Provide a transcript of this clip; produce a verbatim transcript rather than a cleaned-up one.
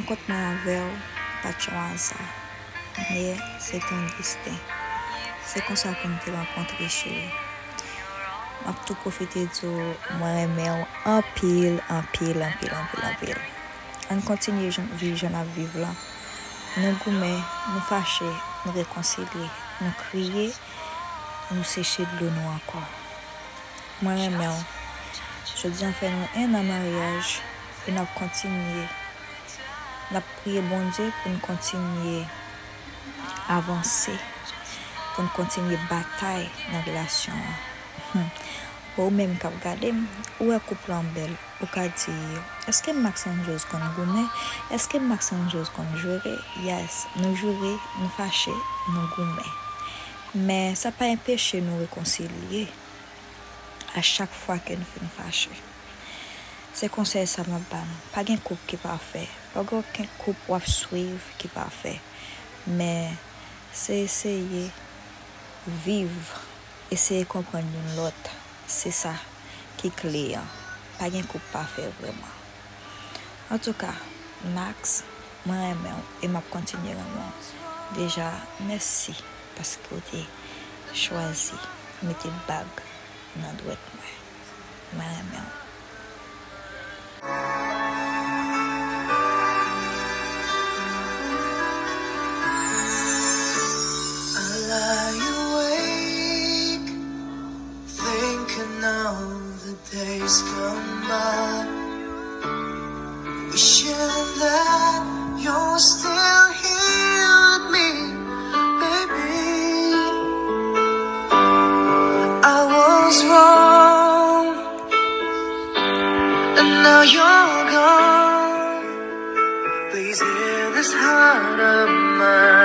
Rankont mwen avè w pa t yon aza, men se te yon desten. Se konsa pou n te rankontre, cheri. M ap tou pwofite di w, mwen renmen w anpil, anpil, anpil, anpil, anpil. Ann kontinye jan, viv jan n ap viv lan. Nou goumen, nou fache, nou rekonsilye, nou kriye, nou seche dlo nou ankò. Mwen renmen w. Jodi a fè nou en an maryaj e n ap kontinye. N ap priye Bondye pou n kontinye avanse, pou n kontinye batay nan relasyon an. Hmm. Ou menm k ap gade m, ou wè koup lan bèl, ou ka di, èske Max and Jose konn goumen? Èske Max and Jose konn jere? Yes, nou jere, nou fache, nou goumen. Men sa pa enpeche nou rekonsilye a chak fwa ke nou fin fache. Se konsèy sa m ap ba nou. Pa gen koup ki pafè. Pa gen okenn koup w ap swiv ki pafè. Men se eseye viv, eseye konprann youn lòt. Se sa ki kle an. Pa gen koup pafè vrèman. Antouka, Max, mwen renmen w e m ap kontinye renmen w. Deja, mèsi paske w te chwazi mete bag nan dwèt mwen. Mwen renmen w. I lie awake, thinking of the days gone by. Wishing that you're still here with me, baby. I was wrong, and now you're gone. Please hear this heart of mine.